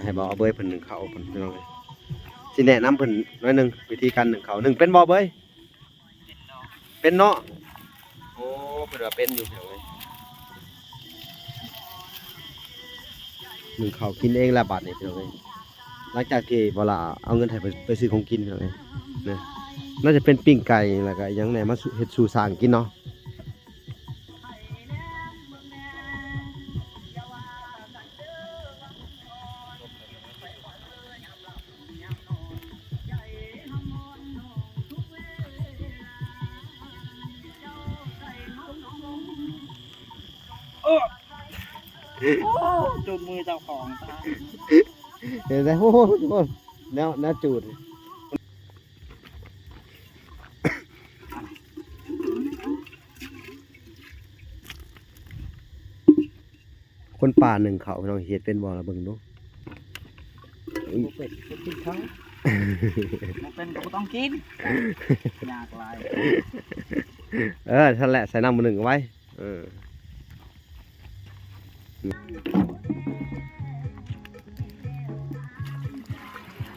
ໃຫ້ບ່າວອາເບີຍເພິ່ນໜຶ້ງເຂົ້າກ່ອນ ພີ່ນ້ອງເອີຍ. ຊິແນະນຳເພິ່ນໜ້ອຍໜຶ່ງ ວິທີການໜຶ້ງເຂົ້າ. ໜຶ້ງເປັນບໍ່ ເບີຍ? ເປັນເນາະ. ໂອ້ ເພິ່ນວ່າເປັນຢູ່ ພີ່ນ້ອງເອີຍ. ໜຶ້ງເຂົ້າກິນເອງແລ້ວບາດນີ້ ພີ່ນ້ອງເອີຍ. ຫຼັງຈາກທີ່ບ່າວຫຼ້າເອົາເງິນໃຫ້ໄປ ໄປຊື້ຂອງກິນ ພີ່ນ້ອງເອີຍ ນະ. ໜ້າຈະເປັນປີ້ງໄກ່ ແລ້ວກໍອີ່ຫຍັງແດ່ ມາສູ່ ເຮັດສູ່ຊ້າງກິນເນາະ. ໂອ້ ໂອ້ ຈູດມືເຈົ້າຂອງຊະ. ເຫັນໄດ໋ ໂອ້ໂຫ ທຸກຄົນ ແນວ ແນວຈູດ. ຄົນປ່າໜຶ້ງເຂົ້າ ພີ່ນ້ອງເຮັດເປັນບໍ່ລະ ເບິ່ງດູ. ບໍ່ເປັນ ບໍ່ກິນເຂົ້າ ບໍ່ເປັນກໍບໍ່ຕ້ອງກິນ ຍາກຫຼາຍ. ເອີ ຊັ້ນແຫຼະ ໃສ່ນ້ຳໜຶ້ງເອົາໄວ້. ເອີ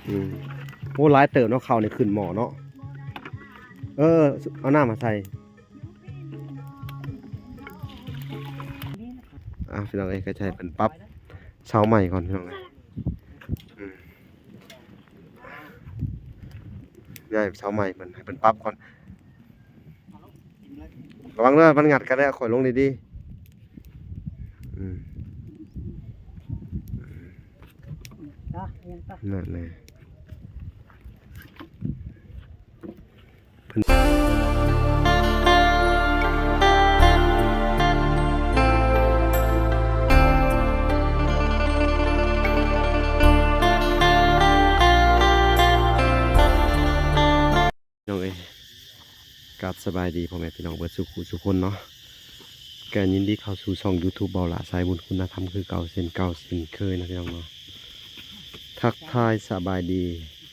ອືມ ໂອ້ ຫຼາຍເຕີບເນາະ ເຂົ້ານີ້ຂຶ້ນໝໍ້ເນາະ. ເອີ ເອົານ້ຳມາໃສ່. ອ່າ ພີ່ນ້ອງເອີຍ ກໍຈະໃຫ້ເພິ່ນປັບເສົາໃໝ່ກ່ອນ ພີ່ນ້ອງເອີຍ. ອືມ ຍ້າຍເສົາໃໝ່ເພິ່ນ ໃຫ້ເພິ່ນປັບກ່ອນ. ລະວັງເດີ ມັນງັດກັນແລ້ວ ຂ້ອຍລົງດີໆ. ອືມ ນັ້ນແຫຼະ. ພີ່ນ້ອງເອີຍ ກາບສະບາຍດີພໍ່ແມ່ພີ່ນ້ອງເບິດສູ່ຜູ້ສູ່ຄົນເນາະ. ກະຍິນດີເຂົ້າສູ່ຊ່ອງຢູທູບ ເບົາຫຼ້າສາຍບຸນຄຸນນະທຳ ຄືເກົ່າເຊັ່ນເກົ່າເຊັ່ນເຄີຍນະ ພີ່ນ້ອງເນາະ. ທັກທາຍສະບາຍດີ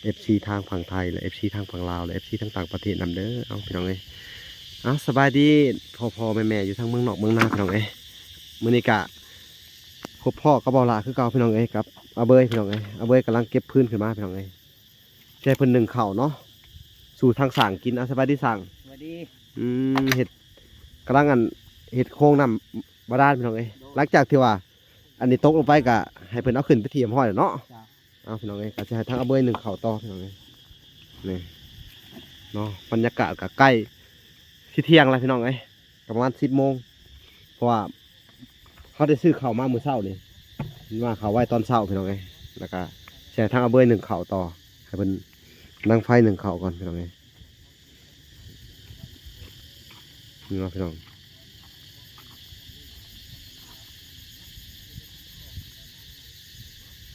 ເອັຟຊີ ທາງຝັ່ງໄທ ແລະ ເອັຟຊີ ທາງຝັ່ງລາວ ແລະ ເອັຟຊີ ທາງຕ່າງປະເທດນຳເດີ. ເອົາ ພີ່ນ້ອງເອີຍ ເອົາ ສະບາຍດີພໍ່ໆແມ່ໆຢູ່ທາງເມືອງນອກເມືອງນາ ພີ່ນ້ອງເອີຍ. ມື້ນີ້ກະພົບພໍ້ກັບເບົາຫຼ້າຄືເກົ່າ ພີ່ນ້ອງເອີຍ ກັບອາເບີຍ ພີ່ນ້ອງເອີຍ. ອາເບີຍກຳລັງເກັບຟືນຂຶ້ນມາ ພີ່ນ້ອງເອີຍ ຊິໃຫ້ເພິ່ນໜຶ້ງເຂົ້າເນາະ ສູ່ທາງຊ້າງກິນ. ເອົາ ສະບາຍດີຊ້າງ. ສະບາຍດີ. ອືມ ເຮັດ ກຳລັງ ອັນ ເຮັດໂຄງນ້ຳບາດານ ພີ່ນ້ອງເອີຍ. ໂດຍ. ຫຼັງຈາກທີ່ວ່າ ອັນນີ້ຕົກລົງໄປ ກະໃຫ້ເພິ່ນເອົາຂຶ້ນໄປທີ່ຮຽບຮ້ອຍແລ້ວເນາະ. ເຈົ້າ. ເອົາ ພີ່ນ້ອງເອີຍ ກະຊິໃຫ້ທາງອາເບີຍໜຶ້ງເຂົ້າຕໍ່ ພີ່ນ້ອງເອີຍ. ນີ້ເນາະ ບັນຍາກາດກະໃກ້ຊິທ່ຽງແລ້ວ ພີ່ນ້ອງເອີຍ ກະປະມານສິບໂມງ ເພາະວ່າເຮົາໄດ້ຊື້ເຂົ້າມາມື້ເຊົ້ານີ້ ມາເຂົ້າໄວ້ຕອນເຊົ້າ ພີ່ນ້ອງເອີຍ. ແລ້ວກະຊິໃຫ້ທາງອາເບີຍໜຶ້ງເຂົ້າຕໍ່ ໃຫ້ເພິ່ນດັງໄຟໜຶ້ງເຂົ້າກ່ອນ ພີ່ນ້ອງເອີຍ. ນີ້ເນາະ ພີ່ນ້ອງ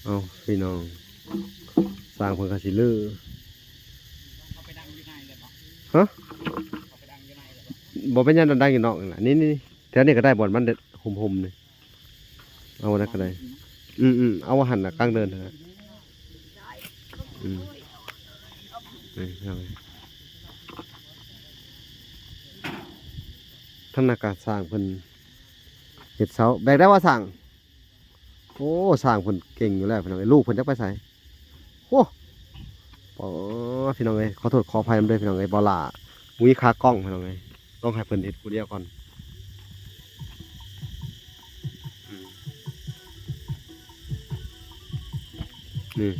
ເອົາ ພີ່ນ້ອງ ຊ້າງເພິ່ນກະຊິເລີ. ຮະ? ບໍ່ເປັນຫຍັງ ດັງຢູ່ນອກນີ້ລະ. ນີ້ໆ ແຖວນີ້ກະໄດ້ ບ່ອນມັນຮົ່ມໆນີ້. ເອົາອັນນັ້ນກະໄດ້. ອືມໆ ເອົາຫັ້ນນະ ກາງເດີ່ນຫັ້ນນະ. ອືມ ນີ້ ທາງນາກາຊ້າງເພິ່ນເຮັດເສົາ ແບກໄດ້ວ່າຊ້າງ. ໂອ້ ຊ້າງເພິ່ນເກັ່ງຢູ່ແລ້ວ ພີ່ນ້ອງເອີຍ. ລູກເພິ່ນຈັກໄປໃສ? ໂອ້ ປາ ພີ່ນ້ອງເອີຍ ຂໍໂທດຂໍອະໄພນຳເດີ ພີ່ນ້ອງເອີຍ. ເບົາຫຼ້າບໍ່ມີຂາກ້ອງ ພີ່ນ້ອງເອີຍ ຕ້ອງໃຫ້ເພິ່ນເຮັດຜູ້ດຽວກ່ອນ. ອືມ ນີ້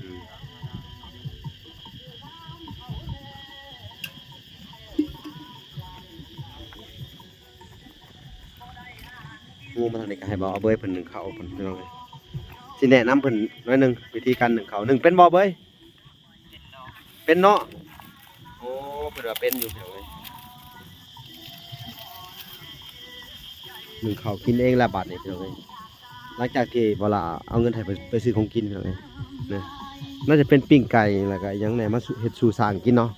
ອືມ. ງູມາທາງນີ້ກະໃຫ້ບ່າວອາເບີຍເພິ່ນໜຶ້ງເຂົ້າພຸ້ນ ພີ່ນ້ອງເອີຍ. ຊິແນະນຳເພິ່ນໜ້ອຍໜຶ່ງ ວິທີການໜຶ້ງເຂົ້າ. ໜຶ້ງເປັນບໍ່ເບີຍ? ເປັນເນາະ. ໂອ້ ເພິ່ນວ່າເປັນຢູ່ ພີ່ນ້ອງເອີຍ. ໜຶ້ງເຂົ້າກິນເອງແລ້ວບາດນີ້ ພີ່ນ້ອງເອີຍ. ຫຼັງຈາກທີ່ບ່າວຫຼ້າເອົາເງິນໃຫ້ໄປ ໄປຊື້ຂອງກິນ ພີ່ນ້ອງເອີຍ ນະ. ໜ້າຈະເປັນປີ້ງໄກ່ ແລ້ວກະອີ່ຫຍັງແດ່ ມາສູ່ ເຮັດສູ່ຊ້າງກິນເນາະ.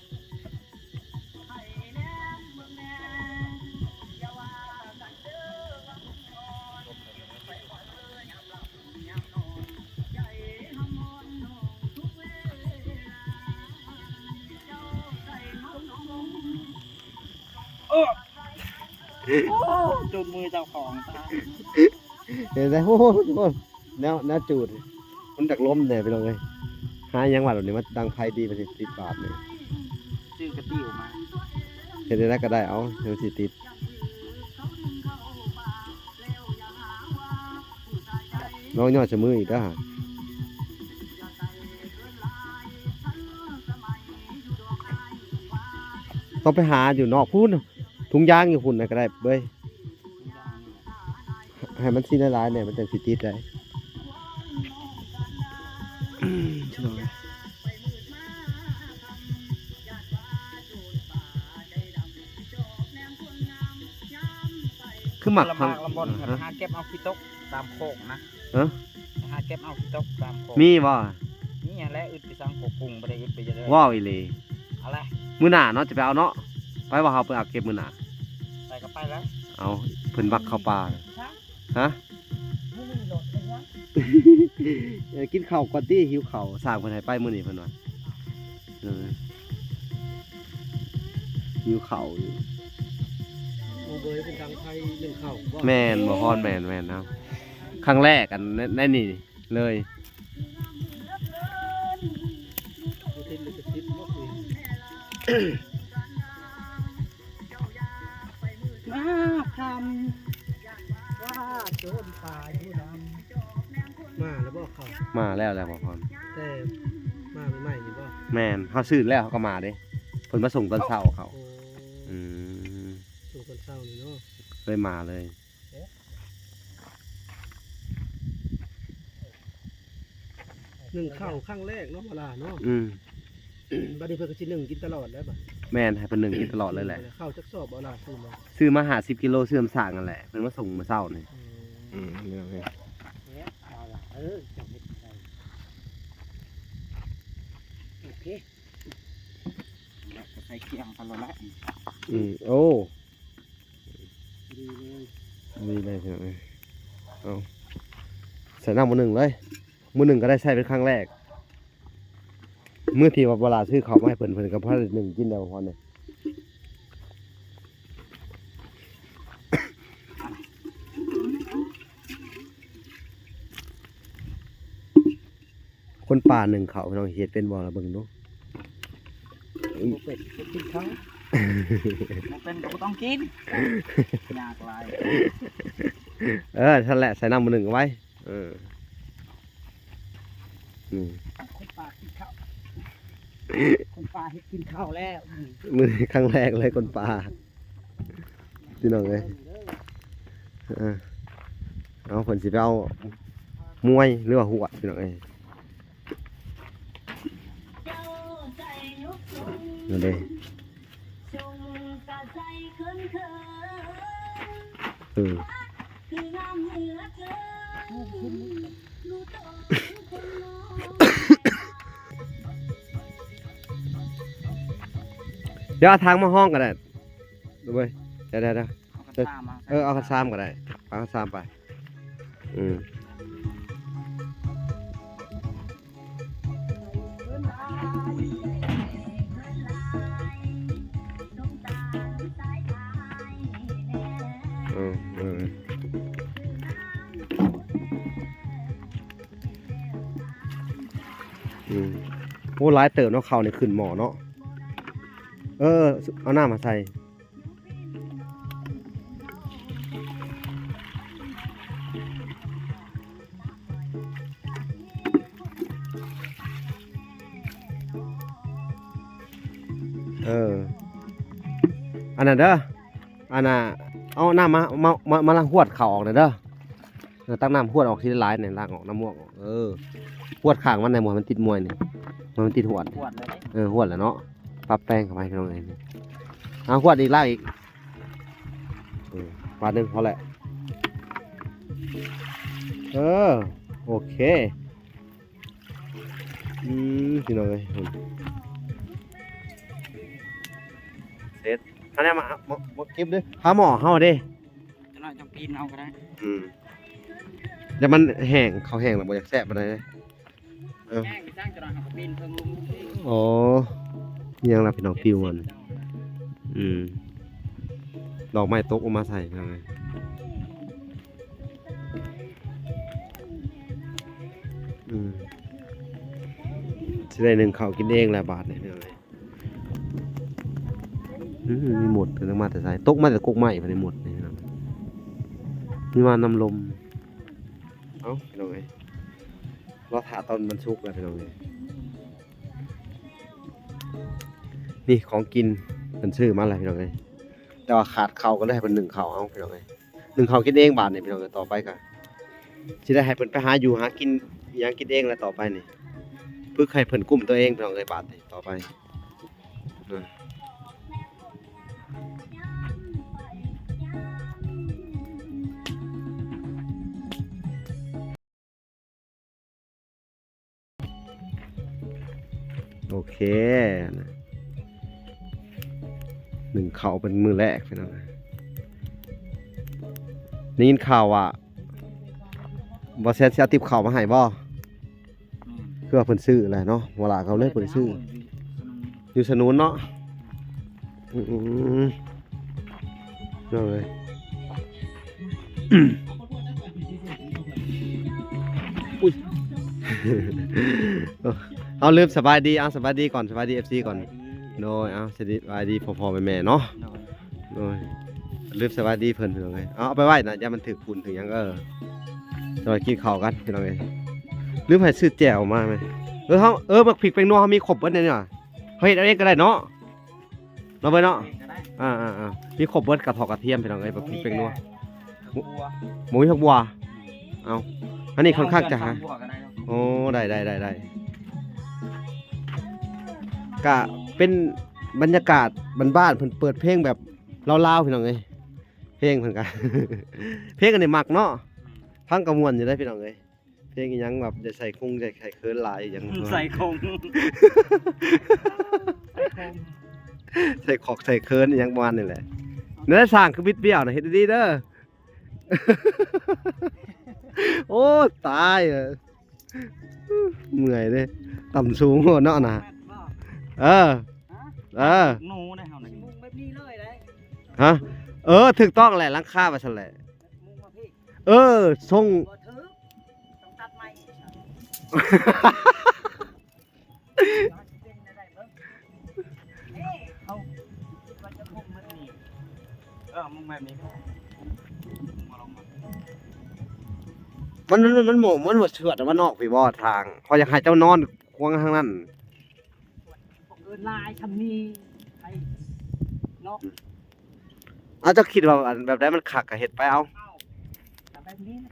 ໂອ້ ໂອ້ ຈູດມືເຈົ້າຂອງຊະ. ເຫັນໄດ໋ ໂອ້ໂຫ ແນວ ແນວຈູດ ມັນຈັກລົມແດ່ພີ່ນ້ອງເອີຍ. ຫາຫຍັງວະ ດຽວນີ້ມາດັງໄຟດີ ມັນຊິຕິດບາດນີ້ ຊື້ກະຕິວມາ ເຮັດແນວໃດກໍໄດ້ ເອົາ ໃຫ້ມັນຊິຕິດ. ລອງຍ້ອນໃສ່ມືອີກເດີ. ຕ້ອງໄປຫາຢູ່ນອກພຸ້ນ ທຸງຢາງຢູ່ພຸ້ນນະກໍໄດ້ເວີຍ. ໃຫ້ມັນຊິຫຼາຍໆແດ່ ມັນຈັ່ງຊິຕິດໄດ້. ຄືໝາກ ລະໝາກ ຂອງ ລະບ່ອນ ຮະ ຫາເກັບເອົາຂີ້ຕົກຕາມໂຄກນະ. ເອີ ໄປຫາເກັບເອົາຂີ້ຕົກຕາມໂຄກ ມີບໍ່? ມີຫັ້ນແຫຼະ ອຶດໄປສັງໂຄກກຸງ ບໍ່ໄດ້ອຶດໄປເລີຍ. ວ້າວ ອີ່ຫຼີ ເອົາແຫຼະ ມື້ໜ້າເນາະ ຈະໄປເອົາເນາະ. ໄປວ່າເຮົາໄປຫາເກັບມື້ໜ້າ. ໄປກໍໄປແຫຼະ. ເອົາ ເພິ່ນມັກເຂົ້າປ່າ. ຮະ? ມື້ນີ້ລົດເປັນຫຍັງ? ເອີ ກິນເຂົ້າກ່ອນຕິ ຫິວເຂົ້າ. ຊ່າງເພິ່ນໃຫ້ໄປມື້ນີ້ເພິ່ນວ່າ ເອີ ຫິວເຂົ້າຢູ່. ນ້ອງເບີຍເປັນດັງໄຟໜຶ້ງເຂົ້າບໍ່? ແມ່ນ ບໍ່ພອນ ແມ່ນ ແມ່ນເນາະ. ຄັ້ງແລກອັນໃນ ໃນນີ້ເລີຍ. ບໍ່ຕິດລິຂະສິດບໍ່? ມາຄຳວ່າໂຈນປ່າຢູ່ນຳ. ມາແລ້ວບໍ່ເຂົາ? ມາແລ້ວແຫຼະ ບໍ່ພອນ. ແຕ່ມາໃໝ່ໆນີ້ບໍ່? ແມ່ນ ເຮົາຊື້ແລ້ວເຮົາກໍມາເດ້. ເພິ່ນມາສົ່ງຕອນເຊົ້າເຂົາ. ໂອ້ ອືມ ສົ່ງຕອນເຊົ້ານີ້ເນາະ ເລີຍມາເລີຍ. ໜຶ້ງເຂົ້າຄັ້ງແລກເນາະ ບໍ່ຫຼ້າເນາະ. ອືມ ບັດນີ້ເພິ່ນກໍຊິໜຶ້ງກິນຕະຫຼອດແລ້ວບັດ. ແມ່ນ ໃຫ້ເພິ່ນໜຶ້ງກິນຕະຫຼອດເລີຍແຫຼະ. ເຂົ້າຈັກສອບບໍ່ຫຼ້າ? ຊື້ມາ ຊື້ມາຫ້າສິບກິໂລ ຊື້ນຳຊ່າງນັ້ນແຫຼະ ເພິ່ນມາສົ່ງມື້ເຊົ້ານີ້. ອືມ ອືມ ເອົາລະ ເອີ ເຈົ້າເຮັດໄດ້. ໂອເຄ ແລ້ວກໍໃສ່ຄຽງເຂົາແລ້ວແຫຼະ. ອືມ ໂອ້ ດີເລີຍ ດີເລີຍພີ່ນ້ອງເອີຍ. ເອົາ ໃສ່ນ້ຳມື້ໜຶ້ງເລີຍ ມື້ໜຶ້ງກໍໄດ້ໃຊ້ເປັນຄັ້ງແລກ. ມື້ທີ່ວ່າບໍ່ຫຼ້າຊື້ເຂົ້າມາໃຫ້ເພິ່ນ ເພິ່ນກໍພໍໄດ້ໜຶ້ງກິນແລ້ວພໍນີ້. ຄົນປ່າໜຶ້ງເຂົ້າ ພີ່ນ້ອງເຮັດເປັນບໍ່ລະເບິ່ງດູ. ບໍ່ເປັນ ກິນເຂົ້າ ບໍ່ເປັນກໍບໍ່ຕ້ອງກິນ ຍາກຫຼາຍ. ເອີ ຊັ້ນແຫຼະ ໃສ່ນ້ຳມື້ໜຶ້ງເອົາໄວ້. ເອີ ອືມ ຄົນປ່າກິນເຂົ້າ ຄົນປ່າເຮັດກິນເຂົ້າແລ້ວ. ມື້ນີ້ຄັ້ງແລກເລີຍຄົນປ່າ ພີ່ນ້ອງເອີຍ. ເອີ ເອົາ ເພິ່ນຊິໄປເອົາມວຍ ຫຼືວ່າຫວດ ພີ່ນ້ອງເອີຍ. ນັ້ນເດ້ ເອີ ດຽວເອົາຖັງມາຮອງກໍໄດ້ເວີຍ. ດຽວໆ ເອີ ເອົາຄັນຊາມກໍໄດ້ ເອົາຄັນຊາມໄປ. ອືມ ເອີ ເອີ ອືມ ໂອ້ ຫຼາຍເຕີບເນາະ ເຂົ້ານີ້ຂຶ້ນໝໍ້ເນາະ. ເອີ ເອົານ້ຳມາໃສ່. ເອີ ອັນນັ້ນເດີ ອັນນ່າ ເອົານ້ຳມາ ມາ ມາ ມາລ້າງຫວດເຂົ້າອອກແດ່ເດີ. ເອີ ຕັກນ້ຳຫວດອອກທີລະຫຼາຍນີ້ ລ້າງອອກ ນ້ຳໝວກອອກ. ເອີ ຫວດຂ້າງມັນແດ່ ບໍ່ໃຫ້ມັນຕິດມວຍນີ້ ບໍ່ໃຫ້ມັນຕິດຫວດ. ຫວດແລ້ວເດ້ ເອີ ຫວດແລ້ວເນາະ. ປັບແປງເຂົ້າໄປພີ່ນ້ອງເອີຍ. ເອົາ ຫວດອີກ ລ້າງອີກ. ເອີ ບາດໜຶ່ງພໍແຫຼະ. ເອີ ໂອເຄ. ອືມ ພີ່ນ້ອງເອີຍ ເສັດ. ອັນນີ້ມາ ມາ ມາເກັບເດີ ພາໝໍ້ເຮົາເດ້. ຈັກໜ້ອຍຈັ່ງປີນເອົາກໍໄດ້. ອືມ ແຕ່ມັນແຫ້ງ ເຂົ້າແຫ້ງແລ້ວບໍ່ຢາກແຊບປານໃດເດ້. ເອີ ແຫ້ງຈັ່ງຊັ້ນ ຈັກໜ້ອຍເຮົາກໍປີນເທິງລົງ. ອໍ ຍັງລະ ພີ່ນ້ອງ ປິວມັນ. ອືມ ດອກໄມ້ຕົກລົງມາໃສ່ພີ່ນ້ອງເອີຍ. ອືມ ຊິໄດ້ໜຶ້ງເຂົ້າກິນເອງແລ້ວບາດນີ້ພີ່ນ້ອງເອີຍ. ອືມ ມີມົດ ເພິ່ນເອົາມາແຕ່ໃສ? ຕົກມາແຕ່ກົກໄມ້ພຸ້ນ ມົດນີ້ພີ່ນ້ອງ. ມີມານຳລົມ. ເອົ້າ ພີ່ນ້ອງເອີຍ ລໍຖ້າຕອນມັນສຸກແລ້ວພີ່ນ້ອງເອີຍ. ນີ້ຂອງກິນເພິ່ນຊື້ມາແລ້ວພີ່ນ້ອງເອີຍ ແຕ່ວ່າຂາດເຂົ້າ ກໍເລີຍໃຫ້ເພິ່ນໜຶ້ງເຂົ້າເອົາພີ່ນ້ອງເອີຍ. ໜຶ້ງເຂົ້າກິນເອງບາດນີ້ພີ່ນ້ອງເອີຍ. ຕໍ່ໄປກໍຊິໄດ້ໃຫ້ເພິ່ນໄປຫາຢູ່ຫາກິນຫຍັງກິນເອງແລ້ວຕໍ່ໄປນີ້ ຝຶກໃຫ້ເພິ່ນກຸ້ມຕົວເອງພີ່ນ້ອງເອີຍ ບາດນີ້ຕໍ່ໄປ. ໂອເຄ ໜຶ້ງເຂົ້າເປັນມື້ແລກພີ່ນ້ອງ. ໄດ້ຍິນຂ່າວວ່າ ບໍ່ແຊນຊິເອົາຕິບເຂົ້າມາໃຫ້ບໍ່? ແມ່ນ ຄືວ່າເພິ່ນຊື້ແຫຼະເນາະ ບໍ່ຫຼາຍເຂົາເລີຍເພິ່ນຊື້ ຢູ່ສະໜູນເນາະ. ອືມ ເອົາເລີຍ ອຸ້ຍ ເອົາ ລືມສະບາຍດີ ເອົາ ສະບາຍດີກ່ອນ ສະບາຍດີເອັຟຊີກ່ອນ. ໂດຍ ເອົາ ສະບາຍດີພໍ່ໆແມ່ໆເນາະ. ໂດຍ ລືມສະບາຍດີເພິ່ນພີ່ນ້ອງເອີຍ. ເອົາ ເອົາໄປໄວ້ນະ ຢ້ານມັນຖືກຝຸ່ນຖືກຫຍັງ. ເອີ ຈະໄປກິນເຂົ້າກັນພີ່ນ້ອງເອີຍ. ລືມໃຫ້ຊື້ແຈ່ວມາແມ. ເອີ ເຮົາ ເອີ ໝາກພິກແປ້ງນົວເຮົາມີຄົບເບິດໃນນີ້ຫວາ? ເຮົາເຮັດເອົາເອງກໍໄດ້ເນາະ ເນາະເບີຍເນາະ. ເຮັດເອງກໍໄດ້ ອ່າໆໆ ມີຄົບເບິດ ກະເທາະກະທຽມພີ່ນ້ອງເອີຍ. ໝາກພິກແປ້ງນົວ ບໍ່ມີຜັກບົວ. ເອົ້າ ອັນນີ້ຄ່ອນຂ້າງຈະຫາ ໂອ້ ໄດ້ໆໆໆ ກະເປັນບັນຍາກາດບ້ານໆ ເພິ່ນເປີດເພງແບບລາວໆ ພີ່ນ້ອງເອີຍ. ເພງເພິ່ນກະ ເພງອັນນີ້ມັກເນາະ ອືມ ຟັງກະມ່ວນຢູ່ເດ້ພີ່ນ້ອງເອີຍ. ເພງອີ່ຫຍັງແບບ ຢ່າໃສ່ຄົງ ຢ່າໃສ່ເຂີນຫຼາຍອີ່ຫຍັງ ໃສ່ຄົງ ໃສ່ຄົງ ໃສ່ຂອກໃສ່ເຂີນອີ່ຫຍັງປະມານນີ້ແຫຼະ. ແນວສ້າງຄືບິດບ້ຽວນະ ເຮັດດີໆເດີ. ໂອ້ ຕາຍ ເມື່ອຍເດ້ ຕ່ຳສູງໂພດເນາະນະ. ເອີ ເອີ ໜູໄດ້ເຮົານີ້ ມຸງແບບນີ້ເລີຍໄດ້. ຮະ ເອີ ຖືກຕ້ອງແຫຼະ ຫຼັງຄາວ່າຊັ້ນແຫຼະ. ມຸງມາພີ້ ເອີ ຊົງ ບໍ່ຖືກ ຕ້ອງຕັດໃໝ່. ເຮົາຄິດວ່າຈະມຸງແບບນີ້ ເອີ ມຸງແບບນີ້ ມຸງມາລອງມາ ມັນ ມັນ ມັນບໍ່ ມັນບໍ່ເຊື່ອດອອກມານອກພີ້ບໍ່ທາງ ຂ້ອຍຢາກໃຫ້ເຈົ້ານອນຂວາງທາງນັ້ນ. ເອີ ລາຍທຳນີ້ໃຫ້ເນາະ. ເອົາ ເຈົ້າຄິດວ່າອັນແບບໃດມັນຄັກກະເຮັດໄປເອົາ. ເອົາ ກະແບບນີ້ນະ.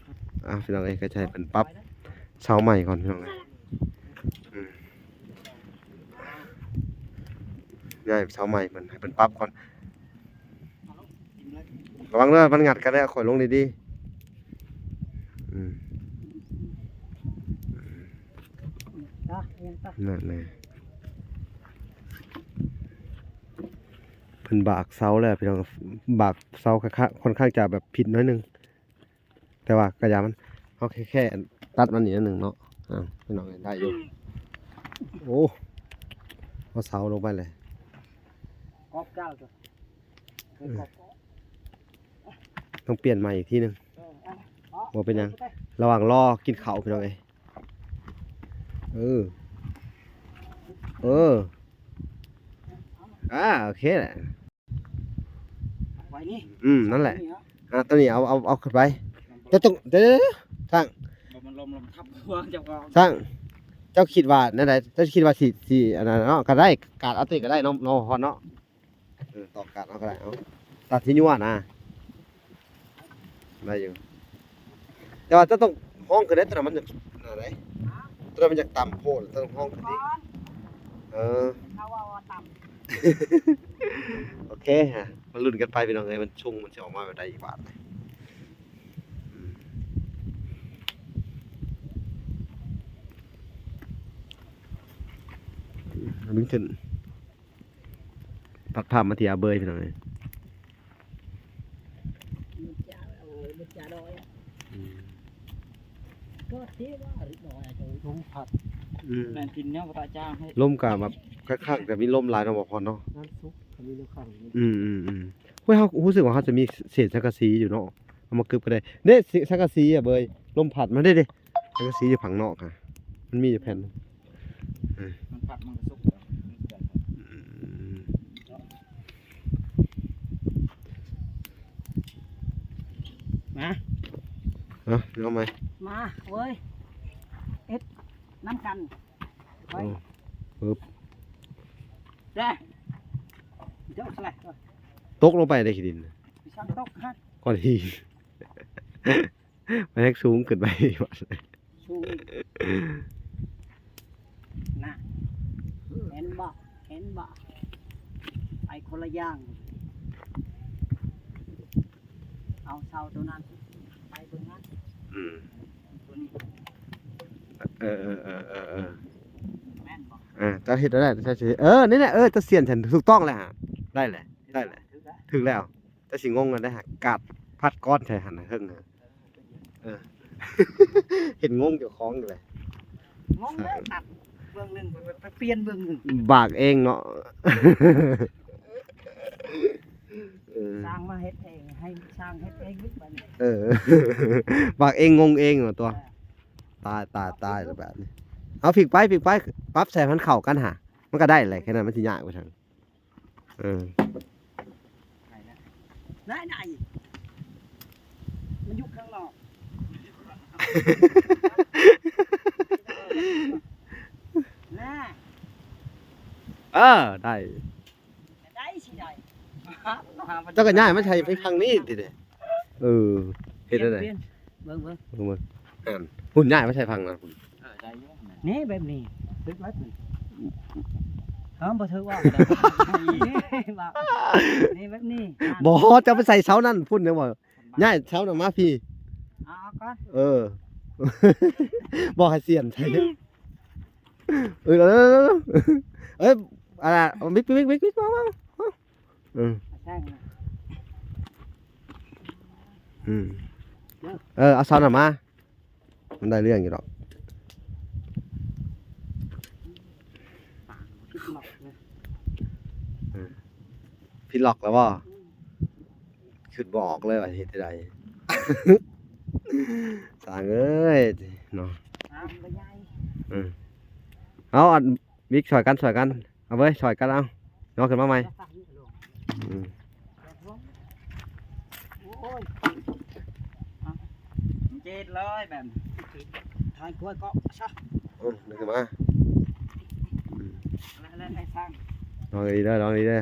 ອ່າ ພີ່ນ້ອງເອີຍ ກະຈະໃຫ້ເພິ່ນປັບເສົາໃໝ່ກ່ອນພີ່ນ້ອງເອີຍ. ອືມ ຍ້າຍເສົາໃໝ່ເພິ່ນ ໃຫ້ເພິ່ນປັບກ່ອນ. ລະວັງເດີ ມັນງັດກັນແລ້ວ ຂ້ອຍລົງດີໆ. ອືມ ນັ້ນແຫຼະ ເພິ່ນບາກເສົາແລ້ວພີ່ນ້ອງ ບາກເສົາຄ່ອນຂ້າງຈະແບບຜິດໜ້ອຍໜຶ່ງ ແຕ່ວ່າກະຢ່າມັນ ເຮົາແຄ່ ແຄ່ຕັດມັນອີກໜ້ອຍໜຶ່ງເນາະ. ອ່າ ພີ່ນ້ອງເອີຍ ໄດ້ຢູ່. ໂອ້ ເອົາເສົາລົງໄປເລີຍ ກອບເກົ່າ ຕ້ອງປ່ຽນໃໝ່ອີກທີໜຶ່ງ. ເອີ ບໍ່ເປັນຫຍັງ ລະຫວ່າງລໍກິນເຂົ້າພີ່ນ້ອງເອີຍ. ເອີ ເອີ ອ່າ ໂອເຄແຫຼະ ໄວ້ນີ້ ອືມ ນັ້ນແຫຼະ. ອ່າ ໂຕນີ້ເອົາ ເອົາ ເອົາຂຶ້ນໄປ. ເຈົ້າຕ້ອງ ເດີ ຊ່າງ ມັນລົມ ລົມທັບຫົວເຈົ້າຂອງ ຊ່າງ ເຈົ້າຄິດວ່າແນວໃດ? ເຈົ້າຄິດວ່າຊິ ຊິອັນນັ້ນເນາະ ກະໄດ້ ກາດເອົາໂຕນີ້ກະໄດ້ເນາະ ເນາະ ຮອດເນາະ. ເອີ ຕອກກາດເອົາກະໄດ້ ເອົາ ຕັດທີ່ຍົວນະ ໄດ້ຢູ່ ແຕ່ວ່າເຈົ້າຕ້ອງຮ້ອງຂຶ້ນເດ້ ໂຕນັ້ນມັນຈະ ອັນນັ້ນເດ້ ໂຕນັ້ນມັນຢາກຕ່ຳໂພດ ເຈົ້າຕ້ອງຮ້ອງຂຶ້ນອີກ. ເອີ ເຂົາເວົ້າວ່າຕ່ຳ ໂອເຄ ມາລຸ້ນກັນໄປພີ່ນ້ອງເອີຍ ມັນຊຸງມັນຊິອອກມາແບບໃດອີກບາດ. ອືມ ລຸ້ນຂຶ້ນ. ຕັດພາບມາທີ່ອາເບີຍພີ່ນ້ອງເອີຍ. ອືມ ລົມພັດ ອືມ ແມ່ນກິນແນວບໍ່ຕາຍຈ້າງໃຫ້ ລົມກະແບບຄັກໆ ແຕ່ມີລົມຫຼາຍເນາະ ບໍ່ພອນເນາະ. ງານສຸກ ມີແນວຂັງຢູ່ ອືມໆໆ ໂອ້ຍ ເຮົາຮູ້ສຶກວ່າເຮົາຈະມີເສດສັງກະສີຢູ່ເນາະ ເອົາມາກຶບກໍໄດ້ເດ້ ສັງກະສີອະເບີຍ ລົມພັດມາເດ້ ເດ້ ສັງກະສີຢູ່ຝັ່ງນອກຫະ ມັນມີຢູ່ແຜ່ນໜຶ່ງ ເອີ ມັນພັດມັນກໍສຸກແລ້ວ ອືມ ມາ ເອົາ ເອົາໃໝ່ ມາເວີຍ ເຮັດນຳກັນ ໂອ້ ປຶບ ເດ້ ເຈົ້າສະແລະ ຕົກລົງໄປໃນຂີ້ດິນ ໄປຊ່າງຕົກຫັ້ນ ກ້ອນຫີນ ມັນແຮງສູງຂຶ້ນໄປ ສູງ ນະ ເຫັນບໍ່ ເຫັນບໍ່ ໄປຄົນລະຢ່າງ ເອົາເສົາໂຕນັ້ນໄປເບິ່ງຫັ້ນ ອືມ ໂຕນີ້ ເອີໆໆໆໆ ແມ່ນບໍ່ ເອີ ເຈົ້າເຮັດໄດ້ ເຈົ້າຊິ ເອີ ນີ້ແຫຼະ ເອີ ເຈົ້າສຽນ ຖືກຕ້ອງແລ້ວ ໄດ້ແຫຼະ ໄດ້ແຫຼະ ຖືກແລ້ວ ເຈົ້າຊິງົງແລ້ວໄດ໋ຫາ ກາດພັດກ້ອນໃສ່ຫັ້ນນະ ເຫິງນະ ເອີ ເຮັດງົງເຈົ້າຂອງຢູ່ແຫຼະ ງົງແລ້ວ ຕັດເບື້ອງໜຶ່ງ ໄປ ໄປປ່ຽນເບື້ອງໜຶ່ງ ບາກເອງເນາະ ເອີ ຊ່າງມາເຮັດເອງ ໃຫ້ຊ່າງເຮັດເອງອີກບາດນີ້ ເອີ ບາກເອງ ງົງເອງເນາະຕົວ ເອີ ຕາຍ ຕາຍ ຕາຍແລ້ວບາດນີ້ ເອົາ ພິກໄປ ພິກໄປ ປັບໃສ່ໃຫ້ມັນເຂົ້າກັນຫາ ມັນກໍໄດ້ແຫຼະ ແຄ່ນັ້ນ ມັນຊິຍາກໄປທາງ ເອີ ໄດ້ ໄດ້ ມັນຢູ່ຂ້າງນອກ ນະ ເອີ ໄດ້ ໄດ້ຊິໄດ້ ເຈົ້າກໍຍ້າຍມາໃສ່ໄປທາງນີ້ຕິເດ້ ເອີ ເຮັດແນວໃດ ປ່ຽນ ເບິ່ງ ເບິ່ງ ເບິ່ງ ເບິ່ງ ຫັ້ນ ພຸ້ນ ຍ້າຍມາໃສ່ຝັ່ງນັ້ນພຸ້ນ ເອີ ໄດ້ຢູ່ ນີ້ແບບນີ້ ຖືກແລ້ວນີ້ ເອີ ບໍ່ຖືກວ່າ ນີ້ ນີ້ແບບນີ້ ບໍ່ ເຈົ້າໄປໃສ່ເສົານັ້ນພຸ້ນ ຍັງວ່າ ຍ້າຍເສົານັ້ນມາພີ້ ເອົາ ເອົາກ່ອນ ເອີ ບໍ່ໃຫ້ສຽນໃສ່ ເອີ ເອີ ເອີ ເອີ ເອີ ອັນນັ້ນ ເອົາ ບິກ ບິກ ບິກ ບິກ ມາ ມາ ມາ ເອີ ອືມ ເອີ ເອົາເສົານັ້ນມາ ມັນໄດ້ເລື່ອງຢູ່ດອກ ເອີ ຜິດລັອກແລ້ວບໍ່? ອືມ ຄິດບໍ່ອອກເລີຍວ່າເຮັດຈັ່ງໃດ ຊ່າງເອີຍເນາະ ເອີ ເອົາ ອັນ ບິກ ຊ່ອຍກັນ ຊ່ອຍກັນ ເອົາເວີຍ ຊ່ອຍກັນ ເອົາ ຍໍຂຶ້ນມາໃໝ່ ອືມ ໂອ້ຍ ເຈັດຮ້ອຍແບບ ຖ່າຍກວຍເກາະຊະ ເອີ ດຶງຂຶ້ນມາ ອືມ ແລ່ນ ແລ່ນໃຫ້ສ້າງ ລອງດີເດີ ລອງດີເດີ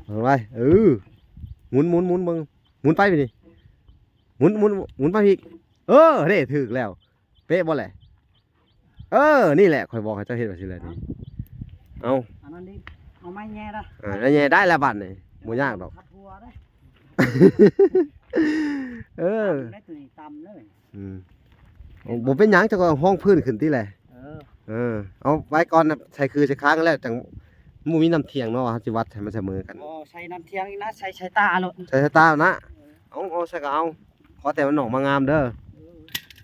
ລອງໄປ ເອີ ໝູນ ໝູນ ໝູນເບິ່ງ ໝູນໄປນີ້ ໝູນ ໝູນ ໝູນໄປອີກ ເອີ ເດ້ ຖືກແລ້ວ ເປະບໍ່ແຫຼະ ເອີ ນີ້ແຫຼະ ຂ້ອຍບອກໃຫ້ເຈົ້າເຮັດວ່າຊີ້ແຫຼະນີ້ ເອົາ ອັນນັ້ນດິ ເອົາໄມ້ແຍ່ລະ ເອີ ແຍ່ໄດ້ລະບາດນີ້ ບໍ່ຍາກດອກ ທັບຫົວເດ້ ເອີ ຕຳໄດ້ ຕົວນີ້ຕຳເລີຍ ອືມ ໂອ້ ບໍ່ເປັນຫຍັງ ເຈົ້າກໍຮອງພື້ນຂຶ້ນຕິແຫຼະ ເອີ ເອີ ເອົາໄວ້ກ່ອນນະ ໃສ່ຄືໃສ່ຄ້າງແລ້ວ ຈັ່ງ ບໍ່ມີນ້ຳທ່ຽງເນາະ ວ່າເຮົາຊິວັດໃຫ້ມັນສະເໝີກັນ ບໍ່ໃສ່ນ້ຳທ່ຽງອີກນະ ໃສ່ສາຍຕາໂລດ ໃສ່ສາຍຕານະ ເອີ ເອົາ ເອົາໃສ່ກໍເອົາ ຂໍແຕ່ມັນອອກມາງາມເດີ ເອີ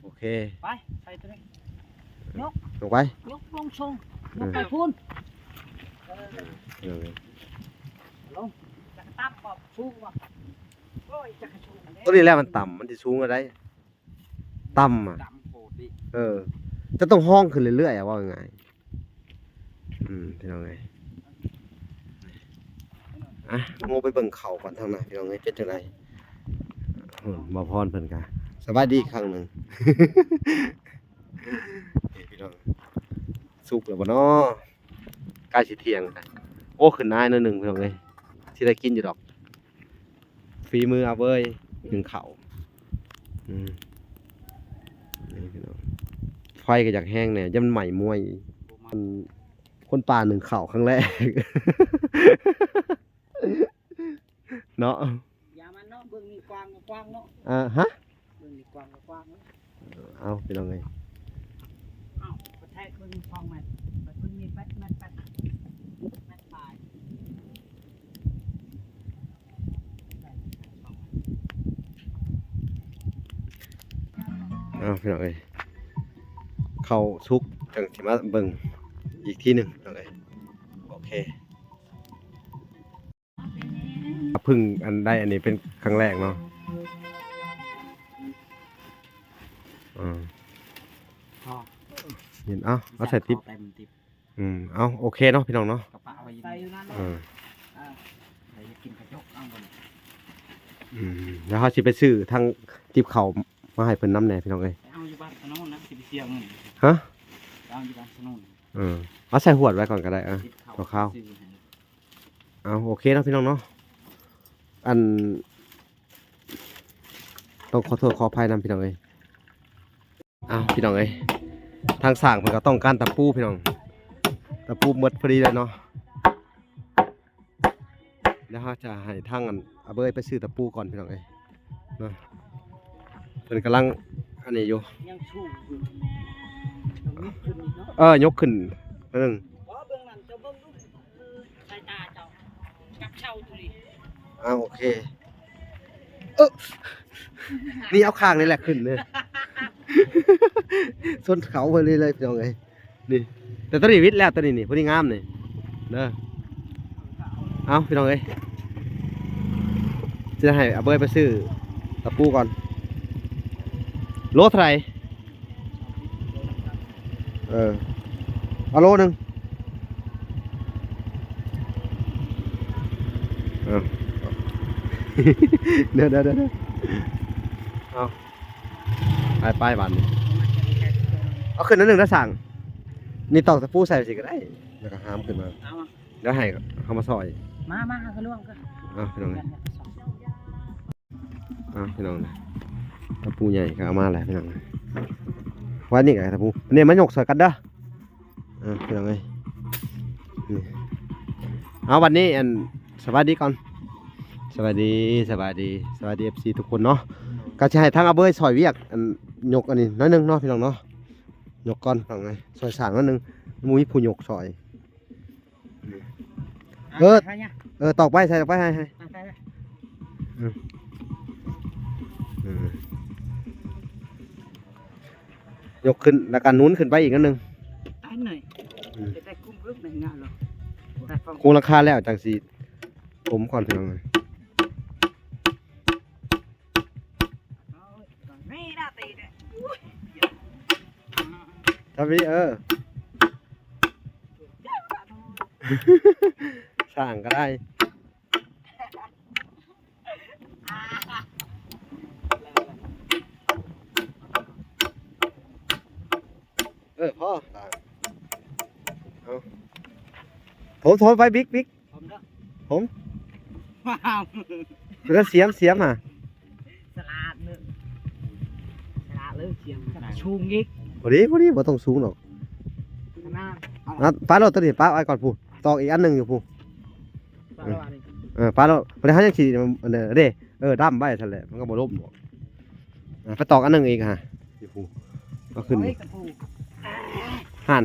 ໂອເຄ ໄປ ໃສ່ຕົວນີ້ ຍົກ ຍົກໄປ ຍົກລົງຊົງ ເອີ ຍົກໄປພຸ້ນ ເອີ ລົງ ຈັກຕຳບໍ່ ສູງບໍ່ ໂອ້ຍ ຈັກສູງ ຕົວນີ້ແຫຼະມັນຕ່ຳ ມັນຊິສູງເທົ່າໃດ ຕ່ຳ ຕ່ຳໂພດນີ້ ເອີ ຈະຕ້ອງຮອງຂຶ້ນເລື້ອຍໆ ອະ ເວົ້າງ່າຍໆ ອືມ ພີ່ນ້ອງເອີຍ ອ່ະ ໂງໄປເບິ່ງເຂົ້າກ່ອນທາງໜ້າ ພີ່ນ້ອງເອີຍ ເປັນຈັ່ງໃດ ໂອ້ ບ່າວພອນເພິ່ນກະສະບາຍດີອີກຄັ້ງໜຶ່ງ ນີ້ພີ່ນ້ອງ ສຸກແລ້ວບໍ່ນໍ ໃກ້ຊິທ່ຽງແລ້ວ ໂອ້ ຂຶ້ນໜ້ອຍໜຶ່ງ ພີ່ນ້ອງເອີຍ ຊິໄດ້ກິນຢູ່ດອກ ຝີມືອາເວີຍ ໜຶ້ງເຂົ້າ ອືມ ນີ້ພີ່ນ້ອງ ໄຟກໍຢາກແຮງແດ່ ຢ້ານມັນໄໝ້ມວຍ ຄົນ ຄົນປ່າໜຶ້ງເຂົ້າຄັ້ງແລກ ເນາະ ຢ່າມັນເນາະ ເບິ່ງນີ້ກວ້າງກໍກວ້າງເນາະ ອ່າ ຮະ ເບິ່ງນີ້ກວ້າງກໍກວ້າງເນາະ ເອົາ ພີ່ນ້ອງເອີຍ ເອົາ ກະແທກເບິ່ງສອງແມັດ ເບິ່ງນີ້ແປດແມັດ ແປດແມັດປາຍ ເອົາ ພີ່ນ້ອງເອີຍ ເຂົ້າສຸກຈັ່ງຊິມາເບິ່ງອີກທີໜຶ່ງ ພີ່ນ້ອງເອີຍ ໂອເຄ. ເພິ່ງອັນໄດ້ອັນນີ້ເປັນຄັ້ງແລກເນາະ. ອືມ ພໍ ເຫັນ ເອົາ ເອົາໃສ່ຕິບ ເອົາເຕັມຕິບ. ອືມ ເອົາ ໂອເຄເນາະ ພີ່ນ້ອງເນາະ ກະປະໄວ້ຢູ່ ໃສ່ຢູ່ນັ້ນ ເອີ ເອີ ໃຜຢາກກິນກະຈົກເອົາ ອືມ ແລ້ວເຮົາຊິໄປຊື້ທັງຕິບເຂົ້າມາໃຫ້ເພິ່ນນຳແດ່ ພີ່ນ້ອງເອີຍ ໄປເອົາຢູ່ບ້ານສະໂນນນະ ຊິໄປເສຍເງິນ ຮະ ໄປເອົາຢູ່ບ້ານສະໂນນ ເອີ ເອົາໃສ່ຫວດໄວ້ກ່ອນກະໄດ້ ເອີ ໄປຊື້ໃຫ້ ເອົາ ໂອເຄເນາະ ພີ່ນ້ອງເນາະ ອັນ ຕ້ອງຂໍໂທດຂໍອະໄພນຳ ພີ່ນ້ອງເອີຍ. ອ້າວ ພີ່ນ້ອງເອີຍ ທາງຊ່າງເພິ່ນກໍຕ້ອງການຕະປູ ພີ່ນ້ອງ ຕະປູໝົດພໍດີແລ້ວເນາະ. ດຽວເຮົາຈະໃຫ້ທາງອັນອາເບີຍໄປຊື້ຕະປູກ່ອນ ພີ່ນ້ອງເອີຍເນາະ. ເພິ່ນກຳລັງອັນນີ້ຢູ່ ຍັງສູງຢູ່ ຕ້ອງຍົກຂຶ້ນອີກເນາະ ເອີ ຍົກຂຶ້ນໜ້ອຍໜຶ່ງ ບໍ່ ເບື້ອງນັ້ນເຈົ້າເບິ່ງດູ ສາຍຕາເຈົ້າກັບເຊົາຢູ່ນີ້ ອ້າວ ໂອເຄ ເອີ ນີ້ເອົາຂ້າງນີ້ແຫຼະຂຶ້ນເດີ ຊົນເຂົາເພິ່ນເລີຍ ພີ່ນ້ອງເອີຍ ນີ້ ແຕ່ຕົວນີ້ວິດແລ້ວ ຕົວນີ້ນີ້ ຜູ້ນີ້ງາມນີ້ເດີ. ເອົາ ພີ່ນ້ອງເອີຍ ຊິໃຫ້ອາເບີຍໄປຊື້ຕະປູກ່ອນ ໂລເທົ່າໃດ? ເອີ ເອົາໂລໜຶ່ງ ເອີ ດຽວໆໆ ເອົາ ໄປໆ ບາດນີ້ ເອົາຂຶ້ນໜ້ອຍໜຶ່ງນະຊ່າງ ນີ້ຕອກຕະປູໃສ່ຊີ້ກໍໄດ້ ແລ້ວກໍຫາມຂຶ້ນມາ ເອົາມາ ດຽວໃຫ້ເຂົາມາຊ່ອຍ ມາ ມາ ເຮົາກໍລ່ວງກໍ ເອົາ ພີ່ນ້ອງເອີຍ ເອົາ ພີ່ນ້ອງ ຕະປູໃຫຍ່ກໍເອົາມາແລ້ວ ພີ່ນ້ອງ ວ່ານີ້ກໍຕະປູ ນີ້ມາຍົກຊ່ອຍກັນເດີ ເອີ ພີ່ນ້ອງເອີຍ ນີ້ ເອົາ ບັດນີ້ ອັນ ສະບາຍດີກ່ອນ ສະບາຍດີ ສະບາຍດີ ສະບາຍດີ ເອັຟຊີ ທຸກຄົນເນາະ ກໍຊິໃຫ້ທາງອາເບີຍຊ່ອຍວຽກ ອັນ ຍົກອັນນີ້ໜ້ອຍໜຶ່ງເນາະ ພີ່ນ້ອງເນາະ ຍົກກ່ອນ ພີ່ນ້ອງເອີຍ ຊ່ອຍສ້າງໜ້ອຍໜຶ່ງ ບໍ່ມີຜູ້ຍົກຊ່ອຍ. ເອີ ເອີ ຕອກໄປ ໃສ່ອອກໄປ ໃຫ້ ໃຫ້ ເອີ ເອີ ຍົກຂຶ້ນ ແລ້ວກໍໜູນຂຶ້ນໄປອີກໜ້ອຍໜຶ່ງ ອັນນີ້ ອືມ ແຕ່ກຸມເລິກໃນງານເນາະ ກຸມຫຼັງຄາແລ້ວຈັ່ງຊິຖົມກ່ອນ ພີ່ນ້ອງເອີຍ. ທຳນີ້ ເອີ ສ້າງກໍໄດ້ ເອີ ພໍ ເອົາ ໂຖ ໂຖໄປ ບິກ ບິກ ຜົມເດີ ຜົມ ແລ້ວສຽມ ສຽມຫາ ສະຫຼາດເລີຍ ສະຫຼາດເລີຍ ສຽມສູງອີກ ພໍດີ ພໍດີ ບໍ່ຕ້ອງສູງດອກ ອ່ະ ປະໂລດຕົວນີ້ ປະໄວ້ກ່ອນພຸ້ນ ຕອກອີກອັນໜຶ່ງຢູ່ພຸ້ນ ປະໂລດ ເອີ ປະໂລດ ບໍ່ໄດ້ ເຮົາຍັງຊິ ອັນເດ້ ເອີ ດຳໄວ້ຊັ້ນແຫຼະ ມັນກໍບໍ່ລົ້ມດອກ ອ່ະ ໄປຕອກອັນໜຶ່ງອີກຫາ ຢູ່ພຸ້ນ ເອົາຂຶ້ນ ຫັ້ນ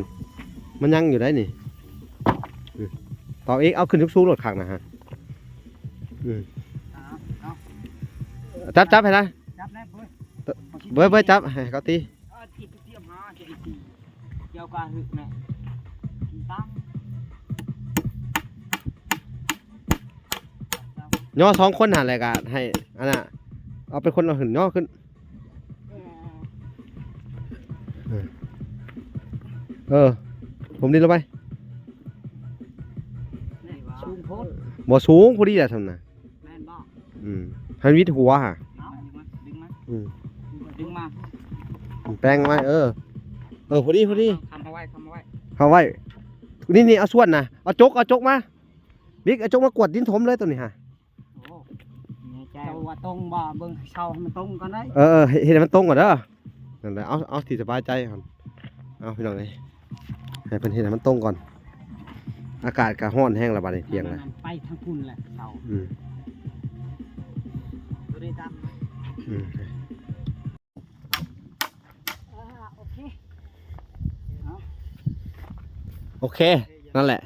ມັນຍັງຢູ່ໄດ໋ນີ້ ອືມ ຕອກອີກ ເອົາຂຶ້ນສູງໆໂລດຂ້າງໜ້າຫາ ອືມ ເອົາ ຈັບ ຈັບໃຫ້ນະ ຈັບແລ້ວ ເບີຍ ເບີຍ ຈັບ ໃຫ້ເຂົາຕີ ເອີ ຕີ ຕີ ຕີ ອອກມາ ຕີ ຕີ ກ່ຽວກັບຫຶກນະ ຕັ້ງ ຍໍສອງຄົນຫັ້ນແຫຼະ ກະໃຫ້ອັນນ່າ ເອົາເປັນຄົນເອົາຂຶ້ນ ຍໍຂຶ້ນ ເອີ ເອີ ຜົມດິນລົງໄປ ສູງໂພດ ບໍ່ສູງ ພໍດີແຫຼະ ຊ່ຳນະ ແມ່ນບໍ່? ອືມ ໃຫ້ມັນວິດຫົວຫາ ເອົາ ດຶງມາ ດຶງມາ ອືມ ດຶງມາ ແປງໄວ້ ເອີ ເອີ ພໍດີ ພໍດີ ຄ້ຳເອົາໄວ້ ຄ້ຳເອົາໄວ້ ຄ້ຳໄວ້ ນີ້ ນີ້ ເອົາສ່ວນນະ ເອົາຈົກ ເອົາຈົກມາ ບິກ ເອົາຈົກມາກວດດິນຖົມເລີຍໂຕນີ້ຫາ ໂອ້ ແນ່ໃຈ ເຈົ້າວ່າຕົງບໍ່? ເບິ່ງເຊົາໃຫ້ມັນຕົງກ່ອນໄດ໋ ເອີ ເອີ ເຮັດ ເຮັດໃຫ້ມັນຕົງກ່ອນເດີ ນັ້ນແຫຼະ ເອົາ ເອົາທີ່ສະບາຍໃຈຫັ້ນ ເອົາ ພີ່ນ້ອງເອີຍ ໃຫ້ເພິ່ນເຮັດໃຫ້ມັນຕົງກ່ອນ ອາກາດກໍຮ້ອນແຮງລະບາດນີ້ ທ່ຽງລະ ໄປທາງພຸ້ນແຫຼະເຊົາ ອືມ ຕົວນີ້ດຳ ອືມ ອ່າ ໂອເຄ ເອົາ ໂອເຄ ນັ້ນແຫຼະ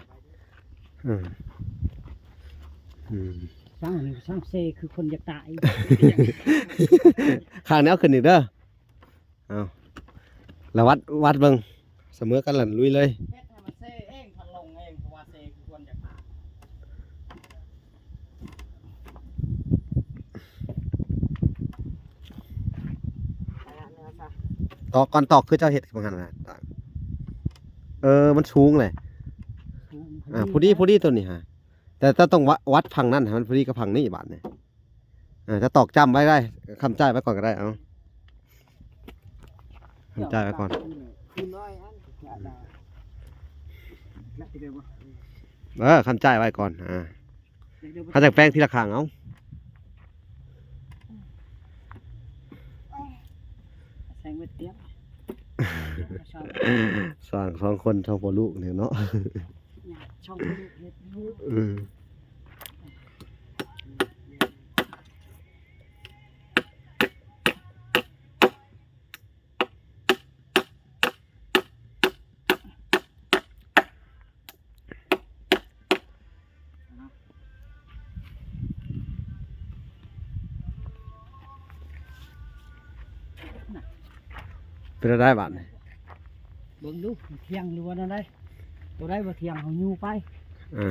ອືມ ອືມ ຊ່າງ ຊ່າງເຊຄືຄົນຢາກຕາຍ ຂ້າງນີ້ເອົາຂຶ້ນອີກເດີ ເອົາ ລະວັດ ວັດເບິ່ງ ສະເໝີກັນລະລຸຍເລີຍ ເຮັດໃຫ້ມັນເຊເອງ ພັດລົງເອງ ເພາະວ່າເຊຄືຄົນຢາກຕາຍ. ຕອກກ່ອນ ຕອກຄືເຈົ້າເຮັດບາງຫັ້ນນະ. ເອີ ມັນສູງເລີຍ. ສູງ ອ່າ ພໍດີ ພໍດີ ພໍດີຕົວນີ້ຫາ. ແຕ່ເຈົ້າຕ້ອງວະ ວັດຝັ່ງນັ້ນໃຫ້ມັນພໍດີກັບຝັ່ງນີ້ບາດນີ້. ເອີ ເຈົ້າຕອກຈ້ຳໄວ້ໄດ້ ຄ້ຳຈ້າຍໄວ້ກ່ອນກໍໄດ້. ເອົາ ຄ້ຳຈ້າຍໄວ້ກ່ອນ. ເອີ ຄ້ຳຈ້າຍໄວ້ກ່ອນ. ອ່າ ເຮົາຈະແປງທີລະຂ້າງເອົາ. ສ້າງສອງຄົນ ສອງພໍ່ລູກນີ້ເນາະ. ເອີ. ເປັນແນວໃດບາດນີ້? ເບິ່ງດູ ມັນທ່ຽງຫຼືວ່າແນວໃດ? ຕົວໃດບໍ່ທ່ຽງ ເຮົາຍູ້ໄປ. ເອີ.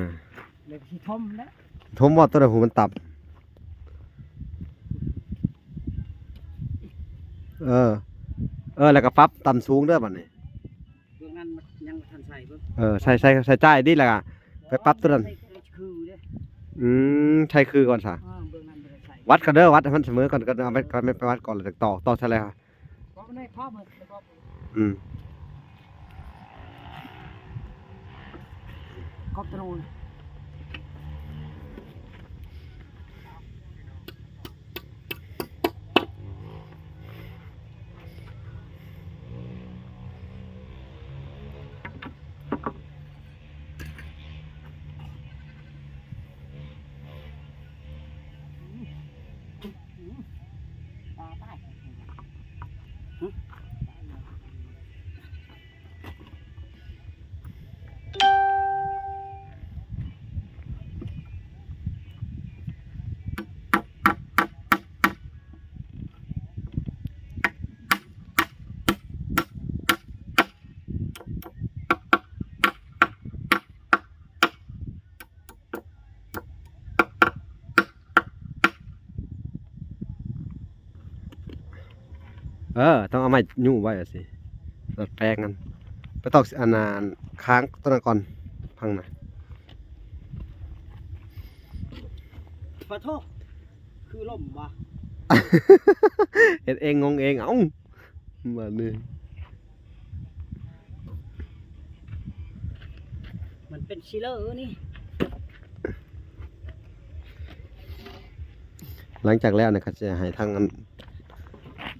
ແລ້ວກໍຊິຖົມແຫຼະ. ຖົມບໍ່ ຕົວໃດຫູມັນຕັບ? ເອີ ເອີ ແລ້ວກໍປັບຕ່ຳສູງເດີບາດນີ້. ເບື້ອງນັ້ນມັນຍັງບໍ່ທັນໃສ່ເບິ່ງ. ເອີ ໃສ່ ໃສ່ ໃສ່ຈ່າຍດີ ແລ້ວກໍໄປປັບຕົວນັ້ນ. ໃສ່ຄືເດ້. ອືມ ໃສ່ຄືກ່ອນຊະ. ອ່າ ເບື້ອງນັ້ນບໍ່ໄດ້ໃສ່. ວັດກ່ອນເດີ ວັດໃຫ້ມັນສະເໝີກ່ອນ ກ່ອນເອົາໄປ ໄປ ໄປວັດກ່ອນ ແລ້ວຈັ່ງຕອກ ຕອກໃສ່ແລ້ວ. ອືມ. ເອີ ຕ້ອງເອົາໄມ້ຍູ້ໄວ້ວ່າຊິ ດັດແປງຫັ້ນ ໄປຕອກອັນນັ້ນ ຄ້າງຕົວນັ້ນກ່ອນ ພັງນະ. ປະໂທ ຄືລົ້ມວະ? ເຮັດເອງ ງົງເອງ ເອົ້າ ບາດນີ້. ມັນເປັນຊິເລີນີ້. ຫຼັງຈາກແລ້ວນະ ກໍຈະໃຫ້ທາງອັນ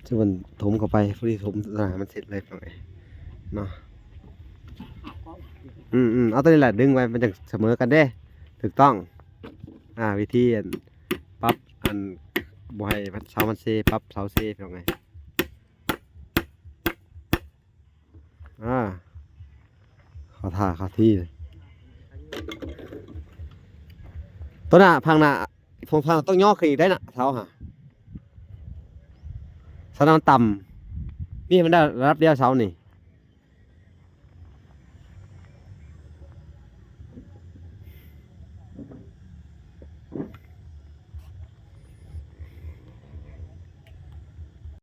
ທີ່ມັນຖົມເຂົ້າໄປ ພໍດີຖົມໃຫ້ມັນເສັດເລີຍ ພີ່ນ້ອງເອີຍເນາະ. ອືມໆ ເອົາຕົວນີ້ແຫຼະ ດຶງໄວ້ ມັນຈັ່ງສະເໝີກັນເດ້. ຖືກຕ້ອງ. ອ່າ ວິທີອັນ ປັບອັນ ບໍ່ໃຫ້ເສົາມັນເຊ ປັບເສົາເຊ ພີ່ນ້ອງເອີຍ. ອ່າ ເຂົ້າທ່າເຂົ້າທີ. ຕົວໜ້າ ພັງໜ້າ ພົງພັງຕ້ອງຍໍຂຶ້ນອີກໄດ້ນະ ເສົາຫາ ສະນັ້ນມັນຕ່ຳ. ນີ້ມັນໄດ້ລະດັບດຽວເສົານີ້.